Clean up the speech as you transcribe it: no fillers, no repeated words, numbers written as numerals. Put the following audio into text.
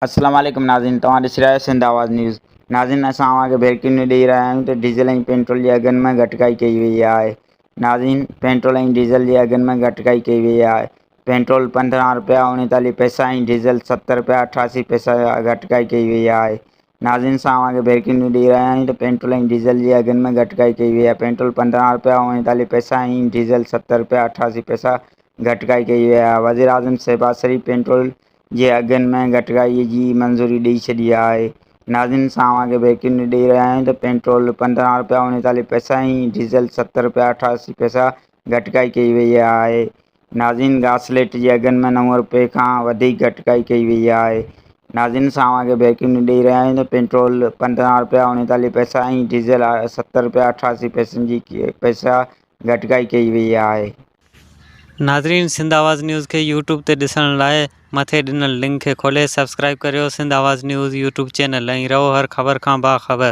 السلام عليڪم ناظرين توهان ڏسي رهيا آهيو سنڌ آواز نيوز ناظرين اسان اوهان کي بريڪنگ نيوز ڏئي رهيا آهيون ته ڊيزل ۽ پيٽرول جي اگهن ۾ گهٽتائي ڪئي وئي آهي ناظرين پيٽرول ۽ ڊيزل جي اگهن ۾ گهٽتائي ڪئي وئي آهي پيٽرول 15 رپيا 39 پئسا ۽ ڊيزل 7 رپيا 88 پئسا گهٽتائي ڪئي وئي آهي ناظرين اسان اوهان کي بريڪنگ نيوز ڏئي رهيا آهيون ته پيٽرول ۽ ڊيزل جي اگهن ۾ گهٽتائي ڪئي وئي آهي پيٽرول 15 رپيا 39 پئسا ۽ ڊيزل 7 رپيا 88 پئسا گهٽتائي ڪئي وئي آهي وزيراعظم شهباز شريف پيٽرول جي اگهن ۾ گهٽتائي جي منظوري ڏئي ڇڏي آهي. ناظرين اسان اوهان کي بريڪنگ نيوز ڏئي رهيا آهيون ته پيٽرول 15 رپيا 39 پئسا ۽ ڊيزل 7 رپيا 88 پئسا گهٽتائي ڪئي وئي آهي. ناظرين گاسليٽ جي اگهن ۾ 9 رپئي کان وڌيڪ گهٽتائي ڪئي وئي آهي. ناظرين اسان اوهان کي بريڪنگ نيوز ڏئي رهيا آهيون ته پيٽرول 15 رپيا 39 پئسا ۽ ڊيزل 7 رپيا 88 پئسن جي پئسا گهٽتائي ڪئي وئي آهي. ناظرين سنڌ آواز نيوز کي يوٽيوب تي ڏسڻ لاء مٿي ڏنل لنڪ کي کولي سبسڪرائيب ڪريو Sindh Awaz news YouTube channel ۽ رهو هر خبر کان باخبر.